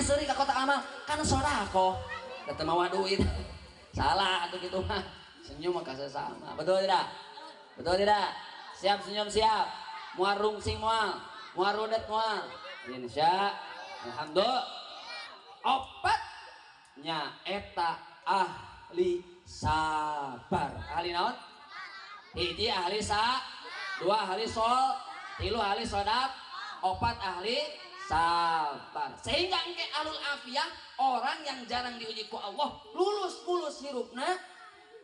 seuri ka kota amal kan sedekah da teu mawa duit. Salah atuh kitu mah. Senyum mah sesama. Betul tidak? Betul tidak? Siap senyum siap. Moal rungsing moal, moal rudet moal. Insya alhamdulillah. Opat nya eta ahli sabar. Ahli naon? Hiji ahli sa, dua ahli sol, tilu ahli sodap, opat ahli sabar. Sehingga engke alul afiyah, orang yang jarang diuji ku Allah, lulus-lulus hirupna,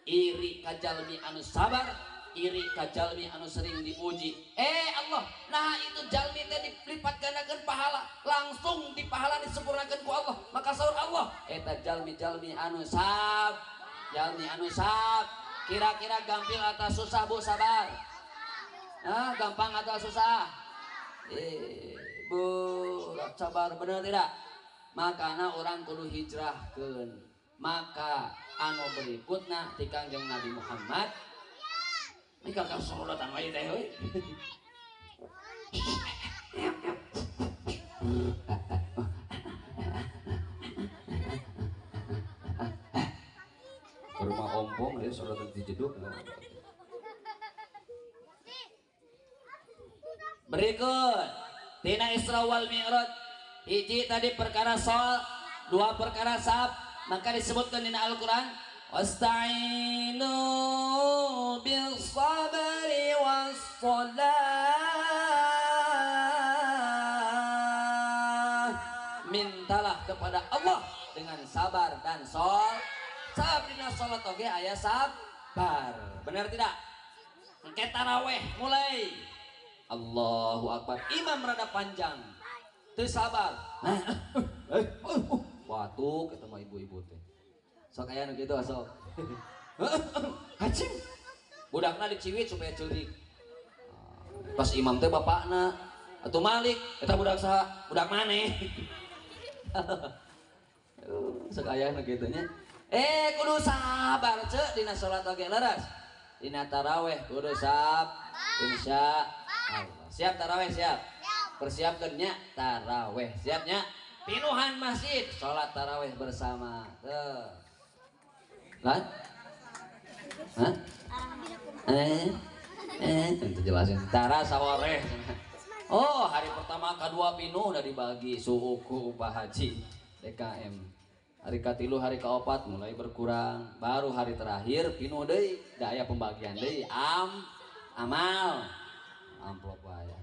iri ka jalmi anu sabar, iri ka jalmi anu sering diuji. Allah, nah itu jalmi teh dilipat gandakeun pahala, langsung dipahala disempurnakeun ku Allah. Maka saur Allah, eta jalmi-jalmi anu sab, jalmi anu sab. Kira-kira gampil atau susah bu sabar? Nah, gampang atau susah? Bu, sabar bener tidak? Makana orang kudu hijrahkeun. Maka anu berikutna ti Kangjeng Nabi Muhammad. Ini kakak sorotan wae teh euy. Ke rumah ompong dia sorotan dijeduk. Berikut tina Isra wal Mi'raj. Hiji tadi perkara sol, dua perkara sab, maka disebutkan dina Al-Qur'an wasta'inu bis sabri was shalah. Mintalah kepada Allah dengan sabar dan sol. Sab dina salat oge aya sabar. Benar tidak? Engke taraweh mulai. Allahu Akbar. Imam rada panjang. Teu sabar. Batuk eta mah ibu-ibu teh. Sok aya nu kitu sok. Hacim. Budakna diciwit supaya ceurik. Pas imam teh bapakna atuh Malik, eta budak saha? Budak maneh. Sok aya nu kitu nya. Kudu sabar ceu dina salat oge leres. Dina taraweh kudu sabar. Insya Allah. Siap taraweh siap? Persiapkan nya taraweh siapnya. Pinuhan masjid salat taraweh bersama. Tuh. Lah? Hah? Itu jelasin. Tara sawareh. Oh, hari pertama kedua pinuh udah dibagi suuku upah haji DKM. Hari katilu, hari keopat mulai berkurang. Baru hari terakhir pinuh deui, da aya pembagian deui am amal amplop wae.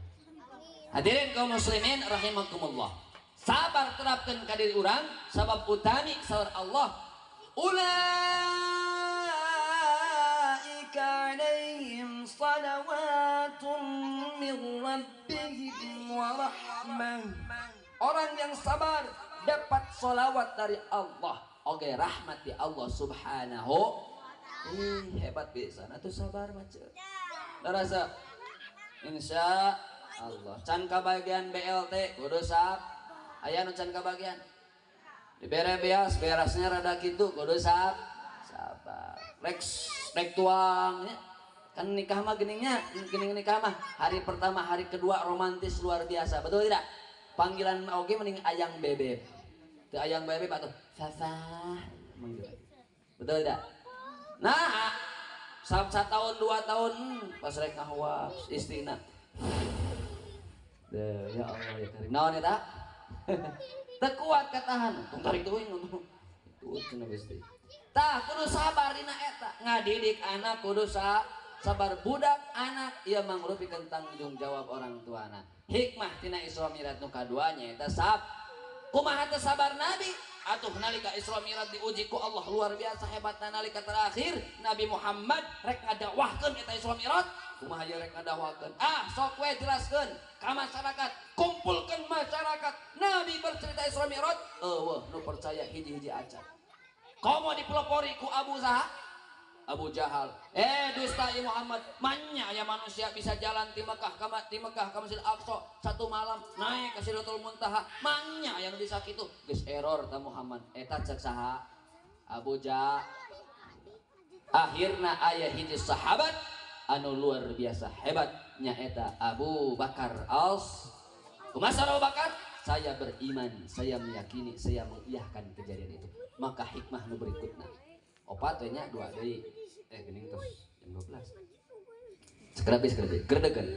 Hadirin kaum muslimin rahimakumullah. Sabar terapkan ka diri urang sabab utami saur Allah. Ulaika alaihim salawatun min rabbihim wa rahmah. Orang yang sabar dapat solawat dari Allah, oke rahmat di Allah subhanahu. Hebat bisa, nah tuh sabar macet. Rasa, insya Allah. Can kabagian BLT, kudu sab. Aya nu can kabagian. Dibere beas, berasnya rada kitu, kudu sab. Sabar. Rek tuang, ya. Kan nikah mah geningnya, gening nikah mah. Hari pertama, hari kedua romantis luar biasa, betul tidak? Panggilan oge mending ayang bebek. Teu ayang bebek atuh Fafa manggil. Betul tidak? Nah, satahun 2 tahun pas rek ngahuap istrina. Deh, ya Allah ya Karim. Naon eta? Teu kuat katahan. Tong tarik teuing itu cenah Gusti. Tah kudu sabar dina eta. Ngadidik anak kudu sabar, budak anak ieu mangrupikeun tanggung jawab orang tuana. Hikmah tina Isra Mi'raj nu kaduanya eta sab. Kumaha teh sabar Nabi? Atuh nalika Isra Mi'raj diuji ku Allah luar biasa hebatna nalika terakhir Nabi Muhammad rek ngadakwahkeun eta Isra Mi'raj. Kumaha ieu rek ngadakwahkeun? Ah, sok we jelaskeun ka masyarakat, kumpulkeun masyarakat. Nabi bercerita Isra Mi'raj, eueuh nu percaya hiji-hiji acan. Komo dipelopori ku Abu Saha? Abu Jahal. Dusta ya Muhammad, manya ya manusia bisa jalan di Mekah ke Masjid Aqsa satu malam naik ke Sidratul Muntaha. Manya ya nu bisa kitu. Geus error ta Muhammad. Eta cek saha? Abu Jahal. Akhirna aya hiji sahabat anu luar biasa hebat nyaeta Abu Bakar As. Kumaha Abu Bakar? Saya beriman, saya meyakini, saya mengiyahkan kejadian itu. Maka hikmah nu berikutna. Opat we nya dua deui. Geuning tos jam 12. Segera bis gredegan.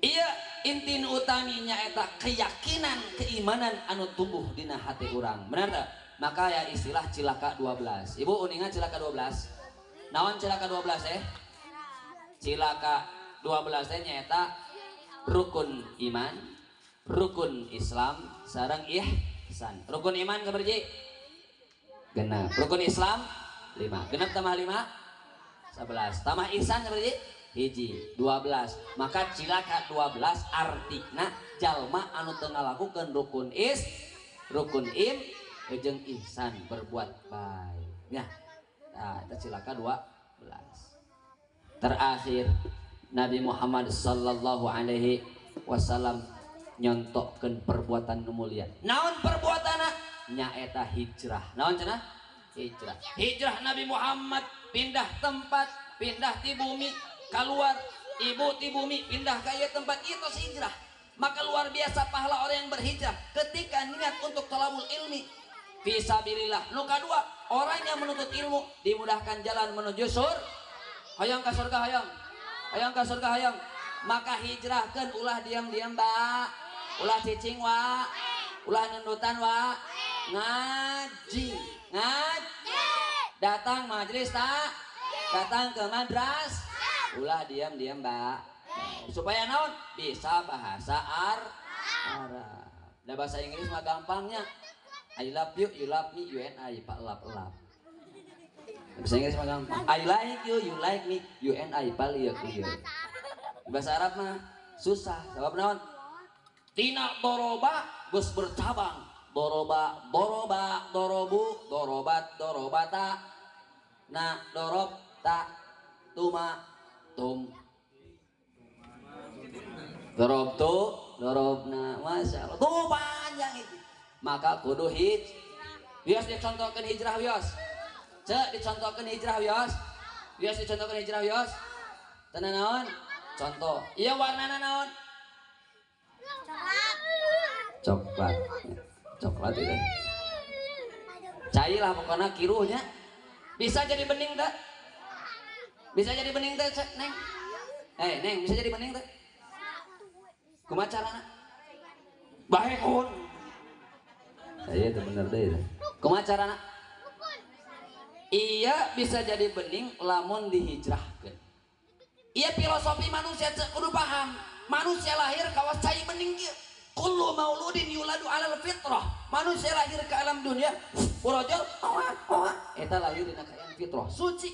Iya, inti nu utaminya eta keyakinan, keimanan anu tumbuh dina hati urang. Benar tak? Maka ya istilah cilaka 12. Ibu uningan cilaka 12. Naon cilaka 12 teh? Cilaka 12 teh nyaeta rukun iman, rukun Islam, sareng ihsan. Rukun iman kabarji? Genep. Rukun Islam 5. Genep tambah 5 11. Tambah ihsan kabarji? Hiji, 12. Maka cilaka 12 artina jalma anu teu ngalakukeun rukun is, rukun im, jeung ihsan berbuat baik. Ya. Nah, eta cilaka 12. Terakhir Nabi Muhammad sallallahu alaihi wasallam nyontokkeun perbuatan nu mulia. Naon perbuatanna? Nyaeta hijrah. Naon cenah? Hijrah. Hijrah Nabi Muhammad pindah tempat, pindah ti bumi keluar, ibu ti bumi pindah ke ieu tempat, ieu tos hijrah. Maka luar biasa pahala orang yang berhijrah ketika niat untuk thalabul ilmi fisabilillah. Nu kadua, orang yang menuntut ilmu dimudahkan jalan menuju surga. Hayang ka surga hayang. Hayang ka surga hayang. Maka hijrahkeun ulah diam-diam ba. Ulah cicing wa. Ulah nundutan wa. Ngaji. Ngaji. Datang majelis tak? Datang ke madras. Ulah diam-diam ba. Supaya naon? Bisa bahasa Arab. Nah, bahasa Inggris mah gampangnya. I love you, you love me, you and I, pak lap lap. Bahasa Inggris mah gampang. I like you, you like me, you and I, pak lieu lieu. Bahasa Arab mah susah. Sebab naon? Tina doroba geus bercabang. Doroba, doroba, dorobu, dorobat, dorobata. Na dorob ta tuma tum. Dorob tu, dorobna. Masya Allah. Tuh panjang itu. Maka kudu hij. Wios dicontohkeun hijrah wios. Cek dicontohkeun hijrah wios. Wios dicontohkeun hijrah wios. Tenan naon? Contoh. Ieu warnana naon? Coklat. Coklat itu. Cai lah pokoknya kiruhnya. Bisa jadi bening teh? Bisa jadi bening teh, Neng? Neng, bisa jadi bening teh? Kumaha carana? Baheun. Saya itu bener deh. Kumaha carana? Iya bisa jadi bening lamun dihijrahkeun. Iya filosofi manusia kudu paham. Manusia lahir kawas cai bening kieu. Kullu mauludin yuladu alal fitrah. Manusia lahir ke alam dunia, urojol oa oa eta lahir dina kaayaan fitrah suci.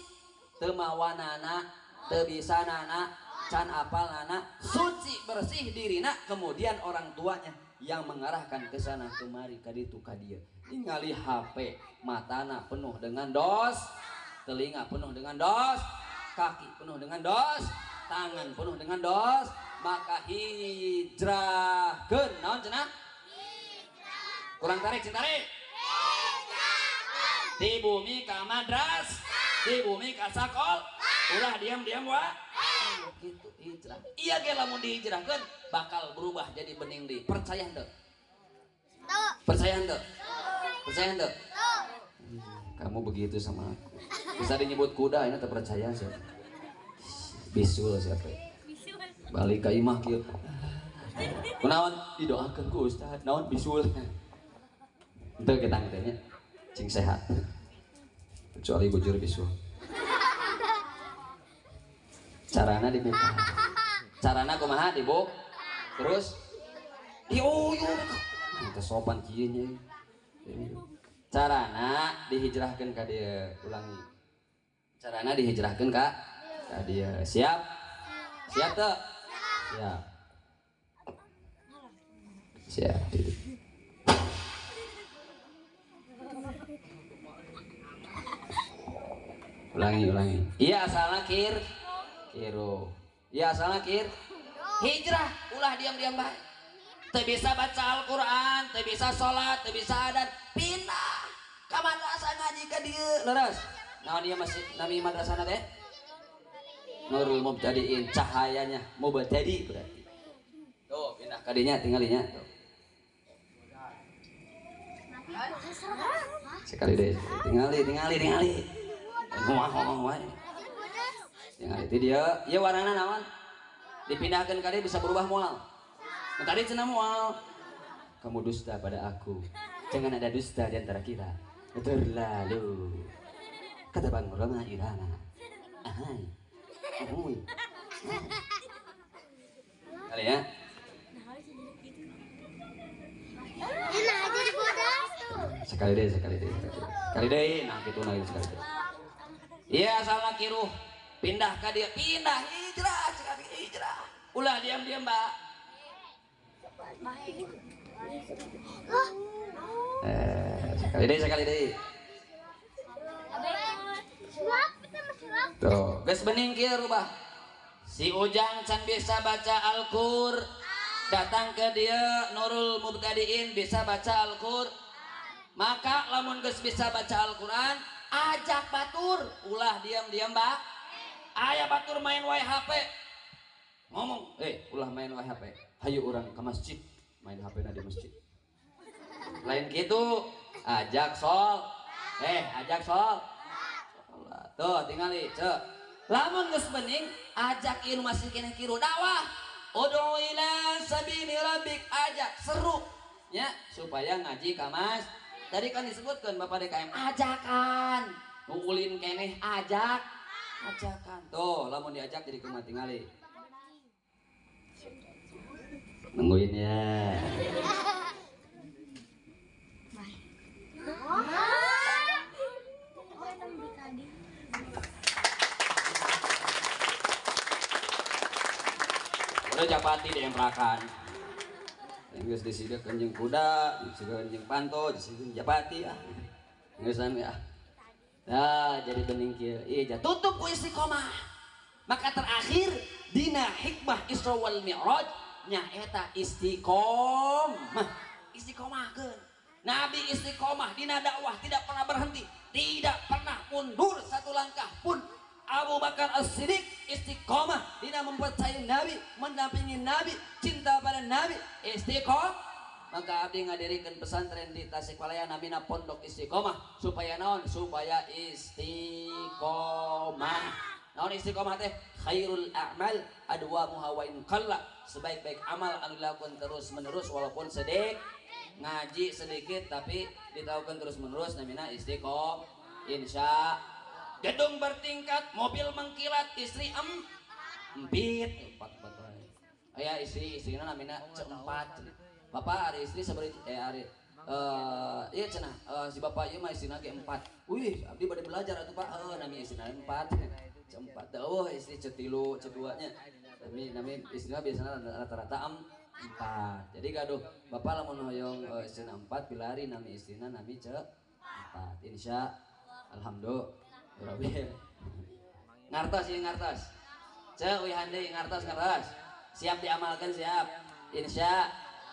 Teu mawanana, teu bisanana, can apalana, suci bersih dirina, kemudian orang tuanya yang mengarahkan ke sana kemari ka ditu ka dieu. Ningali HP, matana penuh dengan dos, telinga penuh dengan dos, kaki penuh dengan dos, tangan penuh dengan dos, maka hijrahkeun. Naon cenah? Hijrah. Kurang tarik, cing tarik. Hijrahkeun. Di bumi ka madras, di bumi ka sakol, ulah diam-diam wa. Gitu hijrah. Iya ge lamun dihijrahkeun bakal berubah jadi bening deui. Percaya henteu? Percaya henteu? Percaya henteu? Kamu begitu sama aku. Bisa dinyebut kuda ini terpercaya sih. Bisul siapa? Balik ka imah kieu. Kunaon didoakeun ku ustaz, naon bisul. Henteu ketang teh nya. Cing sehat. Kecuali bujur bisul. Carana dibuka. Carana kumaha dibuk? Terus diuyuk. Teu sopan kieu nya. Carana dihijrahkeun ka dieu, ulangi. Carana dihijrahkeun ka dieu. Siap? Siap teu? Siap. Siap. Ulangi, ulangi. Iya asalna kir. Kiro. Iya asalna kir. Hijrah, ulah diam-diam bae. Teu bisa baca Al-Qur'an, teu bisa salat, teu bisa adan, pindah ka madrasah ngaji ka dieu. Leres. Naon ieu masih nami madrasahna teh? Nurul Mubtadiin, cahayanya mubtadi berarti. Tuh, pindah ka dinya tinggalinya tuh. Sekali deh, tingali tingali tingali. Ngomong wae. Tingali ti dieu, ieu warnana naon? Dipindahkeun ka dieu bisa berubah moal. Nu tadi cenah moal. Kamu dusta pada aku. Jangan ada dusta di antara kita. Terlalu. Kata Bang Roma Irama. Ahai. Uhuy. Kali ya. Sekali deh, sekali deh. Sekali deh, nah gitu nah sekali deh. Iya, salah kiruh. Pindah ka dia, pindah hijrah, sekali hijrah. Ulah diam-diam, Mbak. Sekali deh, sekali deh. Tuh, geus bening kieu rubah. Si Ujang can bisa baca Al-Qur. Datang ke dia Nurul Mubtadiin bisa baca Al-Qur. Maka lamun geus bisa baca Al-Qur'an, ajak batur, ulah diam-diam, Mbak. Aya batur main wae HP. Ngomong, ulah main wae HP. Hayu urang ke masjid, main HP na di masjid. Lain gitu, ajak sol. Ajak sol. Tuh, tingali, cek. Lamun geus bening, ajak ieu masih keneh kiru dakwah. Ud'u ila sabili rabbik, ajak seru ya supaya ngaji ka mas. Tadi kan disebutkan Bapak DKM ajakan. Nu ulin keneh ajak, ajakan. Tuh, lamun diajak jadi kumaha tingali. Nungguin ya. Udah japati diemprakan. Geus disidekeun jeung kuda, disidekeun jeung panto, disidekeun japati ah. Geusan ya. Nah, jadi bening kieu. Ieu tutup ku istiqomah. Maka terakhir dina hikmah Isra wal Mi'raj nyaeta istiqomah. Istiqomahkeun. Nabi istiqomah dina dakwah tidak pernah berhenti, tidak pernah mundur satu langkah pun. Abu Bakar As-Siddiq istiqomah dina mempercayai Nabi, mendampingi Nabi, cinta pada Nabi, istiqomah. Maka abdi ngadirikeun pesantren di Tasikmalaya namina Pondok Istiqomah supaya naon? Supaya istiqomah. Naon istiqomah teh? Khairul a'mal adwamuha wa in qalla. Sebaik-baik amal anu dilakukan terus-menerus walaupun sedikit, ngaji sedikit tapi ditahukan terus-menerus namina istiqomah. Insya gedung bertingkat, mobil mengkilat, istri empit, empat empat. Aya istri, istrina namina ceempat. Bapak ari istri sabari ari ieu cenah si bapak ieu mah istrina ge empat. Wih, abdi bade belajar atuh Pak. Heuh, nami istrina empat. Ceempat. Eueuh istri cetilu, ceduanya. Nami nami istrina biasana rata-rata empat. Jadi gaduh bapak lamun hoyong istrina empat pilari nami istrina nami ce empat. Insya alhamdulillah. Ngartos ya ngartos. Cek uihan deui ngartos ngartos. Siap diamalkan siap. Insya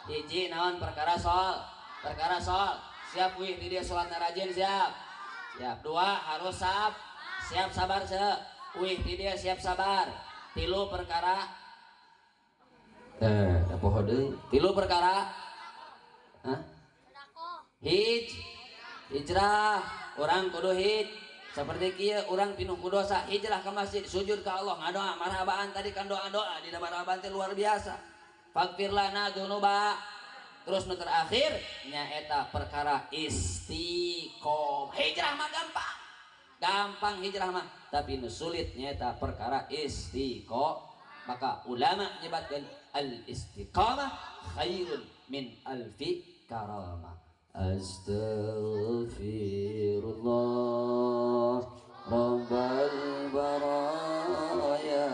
hiji naon perkara sol. Perkara sol. Siap wih di dia salat rajin siap. Siap. Dua harus sab. Siap sabar cek. Wih di dia siap sabar. Tilu perkara da poho deui. Tilu perkara. Hah? Hijrah. Urang kudu hij. Seperti kieu urang pinuh ku dosa hijrah ke masjid sujud ke Allah ngadoa marhabaan tadi kan doa-doa di marhabaan teh luar biasa. Faghfir lana dzunuba. Terus nu terakhir nyaeta perkara istiqomah. Hijrah mah gampang. Gampang hijrah mah, tapi nu sulit nyaeta perkara istiqomah. Maka ulama nyebatkeun al istiqamah khairun min alfi karamah. Astaghfirullah Rabbal baraya.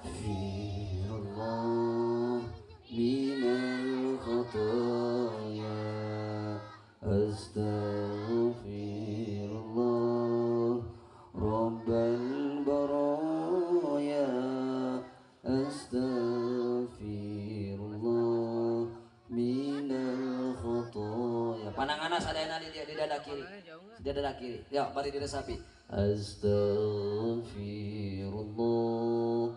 Astaghfirullah minal khataya. Astaghfirullah Rabbal baraya. Astaghfirullah minal khotoya. Pananganna sadayana di dada kiri. Di dada kiri. Ya, bari diresapi. Astaghfirullah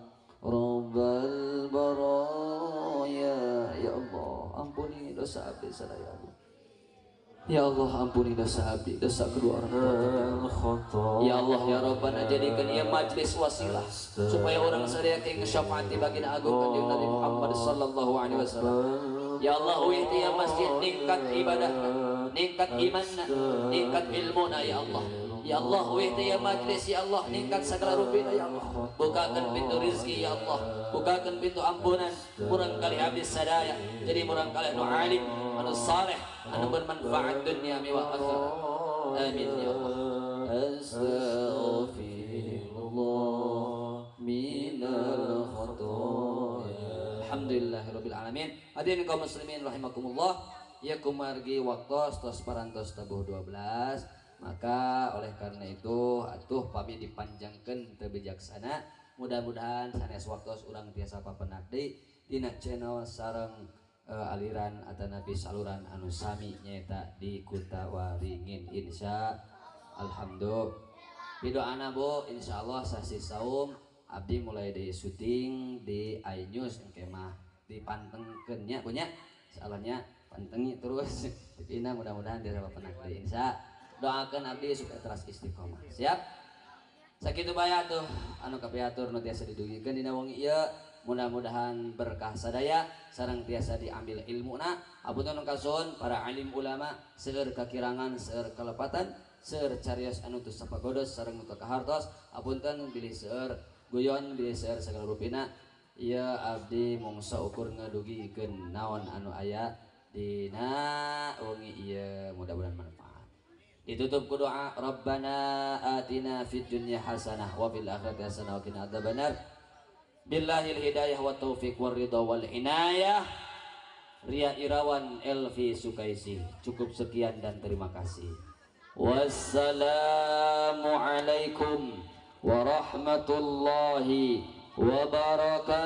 Rabbal baraya. Ya Allah, ampuni dosa abdi sadaya Allah. Ya Allah ampuni dosa abdi, dosa kedua orang tua. Ya Allah ya Rabbana jadikan ia majlis wasilah supaya orang sadaya keng syafaati baginda agung kanjeng Nabi Muhammad sallallahu alaihi wasallam. Ya Allah wih tiya masjid ningkat ibadahna, ningkat imanna, ningkat ilmuna ya Allah. Ya Allah wih tiya majlis ya Allah ningkat segala rupina ya Allah. Bukakan pintu rizki ya Allah, bukakan pintu ampunan murang kali abdi sadaya jadi murang kali anu alim, anu saleh, anu bermanfaat dunia wa akhirat. Amin ya Allah. Astaghfirullah minal khotoya. Alhamdulillahirabbil alamin. Hadirin kaum muslimin rahimakumullah, ya kumargi waktos tos parantos tabuh 12, maka oleh karena itu atuh pami dipanjangkeun teu bijaksana. Mudah-mudahan sanes waktos urang tiasa papenak deui dina channel sareng aliran atanapi saluran anu sami nyaeta di Kutawaringin insya alhamdulillah. Pidoana Bu insyaallah sasi saum abdi mulai di syuting di iNews engke mah dipantengkeun nya Bu nya, soalnya pantengi terus dipina mudah-mudahan tiasa papenak deui insya. Doakan abdi supaya teras istiqomah. Siap? Sakitu bae atuh anu kapiatur nu tiasa didugikeun dina wengi ieu. Mudah-mudahan berkah sadaya sareng tiasa diambil ilmuna. Apunten nu kasuhun para alim ulama seueur kakirangan, seueur kalepatan, seueur carios anu teu sapagodos sareng nu teu kahartos. Apunten bilih seueur guyon, bilih seueur sagala rupina. Ieu abdi mung saukur ngadugikeun naon anu aya dina wengi ieu, mudah-mudahan manfaat. Ditutup ku doa Rabbana atina fid dunya hasanah wa fil akhirati hasanah wa qina adzabannar. Billahil hidayah wa taufiq war ridha wal inayah. Ria Irawan Elvi Sukaisi. Cukup sekian dan terima kasih. Wassalamualaikum warahmatullahi wabarakatuh.